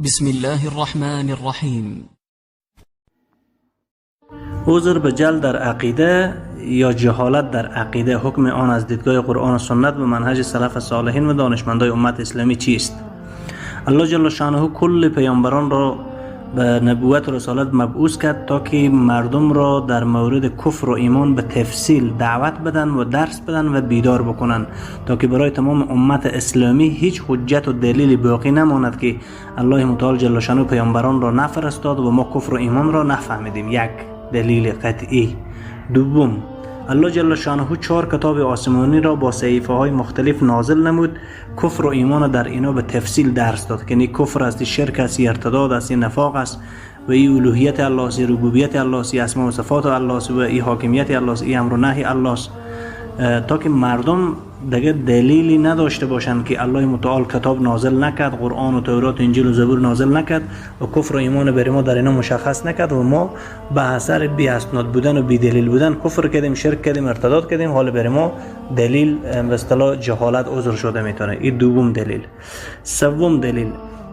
بسم الله الرحمن الرحیم. عذر به جهل در عقیده یا جهالت در عقیده، حکم آن از دیدگاه قرآن و سنت و منهج سلف صالحین و دانشمندای امت اسلامی چیست؟ الله جل شانه کل پیامبران را به نبوت و رسالت مبعوث کرد تا که مردم را در مورد کفر و ایمان به تفصیل دعوت بدن و درس بدن و بیدار بکنن، تا که برای تمام امت اسلامی هیچ حجت و دلیل باقی نماند که الله متعال جل شانه پیامبران را نفرستاد و ما کفر و ایمان را نفهمیدیم. یک دلیل قطعی. دوم، الله جل شانه 4 کتاب آسمانی را با صحیفه های مختلف نازل نمود، کفر و ایمان در اینا به تفصیل درس داد که نه کفر است، شرک است، ارتداد است، نفاق است و ای الوهیت الله است، ربوبیت الله است، اسماء و صفات الله است و ای حاکمیت الله است، ای امر و نهی الله است، تا که مردم دیگه دلیلی نداشته باشند که الله متعال کتاب نازل نکرد، قرآن و تورات و انجیل و زبور نازل نکرد و کفر و ایمان بر ما در اینا مشخص نکرد و ما به اثر بی اسناد بودن و بی دلیل بودن کفر کردیم، شرک کردیم، ارتداد کردیم. حال بر ما دلیل به اصطلاح جهالت عذر شده میتونه. این دوم دلیل. سوم دلیل،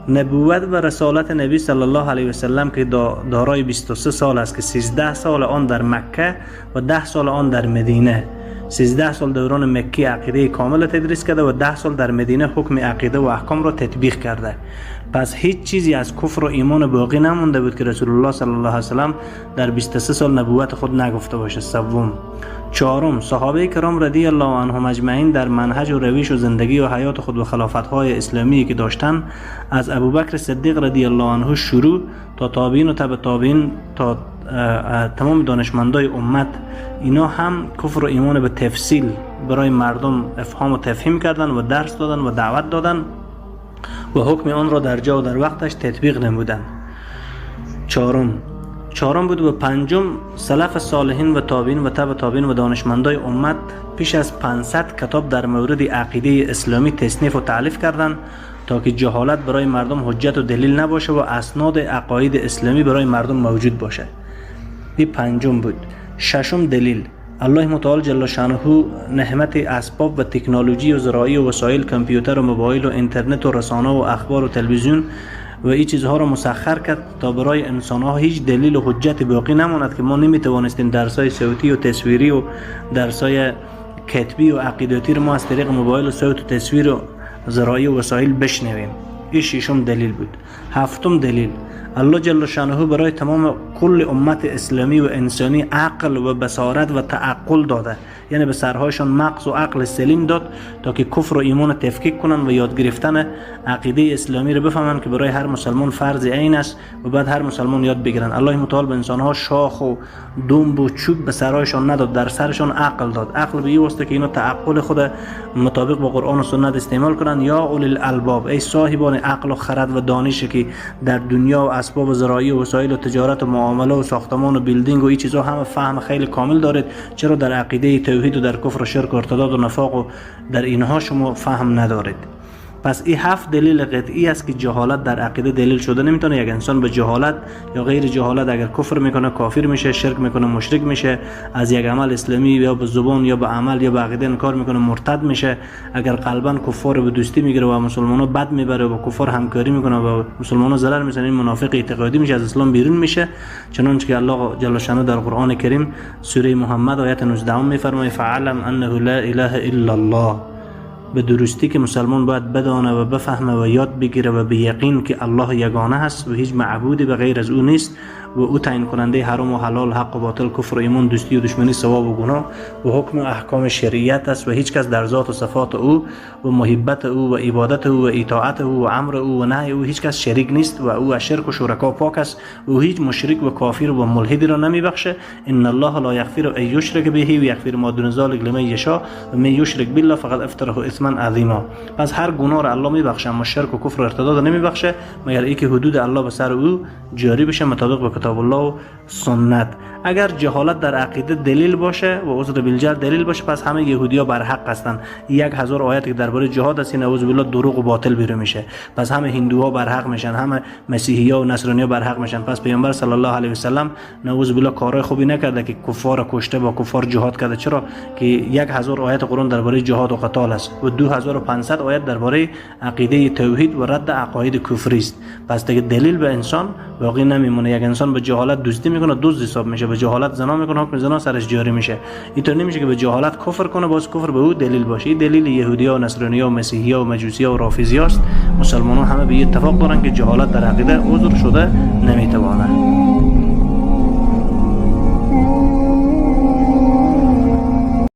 نبوت و رسالت نبی صلی الله علیه و سلم که دارای 23 سال است که 13 سال آن در مکه و 10 سال آن در مدینه. 13 سال دوران مکی عقیده کامل تدریس کرده و 10 سال در مدینه حکم عقیده و احکام را تطبیق کرده. پس هیچ چیزی از کفر و ایمان باقی نمانده بود که رسول الله صلی الله علیه و سلم در 23 سال نبوت خود نگفته باشه. سوم. چهارم، صحابه کرام رضی الله عنهم اجمعین در منهج و روش و زندگی و حیات خود و خلافت‌های اسلامی که داشتن، از ابوبکر صدیق رضی الله عنه شروع تا تابعین و تبع تابعین تا تمام دانشمندای امت، اینا هم کفر و ایمان به تفصیل برای مردم افهام و تفهیم کردن و درس دادن و دعوت دادن و حکم آن را در جا و در وقتش تطبیق نمودن. چهارم بود. و پنجم، سلف صالحین و تابعین و تبع تابعین و دانشمندای امت پیش از 500 کتاب در مورد عقیده اسلامی تصنیف و تالیف کردند تا که جهالت برای مردم حجت و دلیل نباشه و اسناد عقاید اسلامی برای مردم موجود باشه. این پنجم بود. ششم دلیل، الله متعال جل شانه نعمت اسباب و تکنولوژی و زراعی و وسایل کامپیوتر و موبایل و اینترنت و رسانه و اخبار و تلویزیون و این چیزها را مسخر کرد تا برای انسان ها هیچ دلیل و حجت باقی نماند که ما نمیتوانستیم درسای صوتی و تصویری و درسای کتبی و عقیدتی رو ما از طریق موبایل و صوت و تصویر و زراعی و وسایل بشنویم. این ششم دلیل بود. هفتم دلیل، الله جل شانه برای تمام کل امت اسلامی و انسانی عقل و بصارت و تعقل داده، یعنی به سرهایشان مغز و عقل سلیم داد تا که کفر و ایمان تفکیک کنن و یاد گرفتن عقیده اسلامی رو بفهمن که برای هر مسلمان فرض عین است و بعد هر مسلمان یاد بگیرن. الله متعال به انسانها شاخ و دنب و چوب به سرهایشان نداد، در سرشان عقل داد. عقل به این واسطه که اینا تعقل خود مطابق با قرآن و سنت استعمال کنن. یا اولی الالباب، ای صاحبان عقل و خرد و دانش که در دنیا و اسباب زراعی و وسایل و تجارت و معامله و ساختمان و building و این چیزا همه فهم خیلی کامل دارید، چرا در عقیده توحید و در کفر و شرک و ارتداد و نفاق و در اینها شما فهم ندارید؟ پس این 7 دلیل قطعی است که جهالت در عقیده دلیل شده نمیتونه. یک انسان به جهالت یا غیر جهالت اگر کفر میکنه کافر میشه، شرک میکنه مشرک میشه، از یک عمل اسلامی یا به زبان یا به عمل یا به عقیده انکار میکنه مرتد میشه، اگر قلبا کفار به دوستی میگیره و مسلمانو بد میبره و با کفار همکاری میکنه و مسلمانو ضرر میزنه، این منافق اعتقادی میشه، از اسلام بیرون میشه. چنانچه که الله جل شانه در قرآن کریم سوره محمد آیت 19 میفرماید فعلم انه لا اله الا الله. به درستی که مسلمان باید بدانه و بفهمه و یاد بگیره و به یقین که الله یگانه هست و هیچ معبودی به غیر از او نیست و او تعیین کننده حرام و حلال، حق و باطل، کفر و ایمان، دوستی و دشمنی، ثواب و گناه و حکم و احکام شریعت است و هیچ کس در ذات و صفات او و محبت او و عبادت او و اطاعت او و امر او و نهی او هیچ کس شریک نیست و او از شرک و شرکا پاک است و هیچ مشرک و کافر و ملحدی را نمیبخشه. ان الله لا یغفر ان یشرک به و یغفر ما دون ذلک لمن یشاء و من یشرک بالله فقد افترا اثما عظیما. پس هر گناه را الله میبخشه اما شرک و کفر و ارتداد نمیبخشه مگر اینکه حدود الله به سر او جاری بشه مطابق با کتاب الله و سنت. اگر جهالت در عقیده دلیل باشه و عذر بالجهل دلیل باشه، پس همه یهودیا بر حق هستند. 1000 آیت که درباره جهاد است نعوذ بالله دروغ و باطل بیرون میشه. پس همه هندوها بر حق میشن، همه مسیحیا و نصرانیا بر حق میشن. پس پیامبر صلی الله علیه و سلم نعوذ بالله کارهای خوبی نکرده که کفار کشته، با کفار جهاد کرده. چرا که 1000 آیت قرآن درباره جهاد و قتال است و 2500 آیت درباره عقیده توحید و رد عقاید کفری است. پس دیگه دلیل به انسان باقی نمیمونه. یک انسان به جهالت دزدی میکنه، دزد حساب میشه. به جهالت زنا میکنه، حکم زنا سرش جاری میشه. اینطور نمیشه که به جهالت کفر کنه، باز کفر به او دلیل باشه. این دلیل یهودیا و نصرانیا و مسیحیا و مجوسیا و رافضی است. مسلمانان همه به اتفاق دارن که جهالت در عقیده عذر شده نمیتوانه.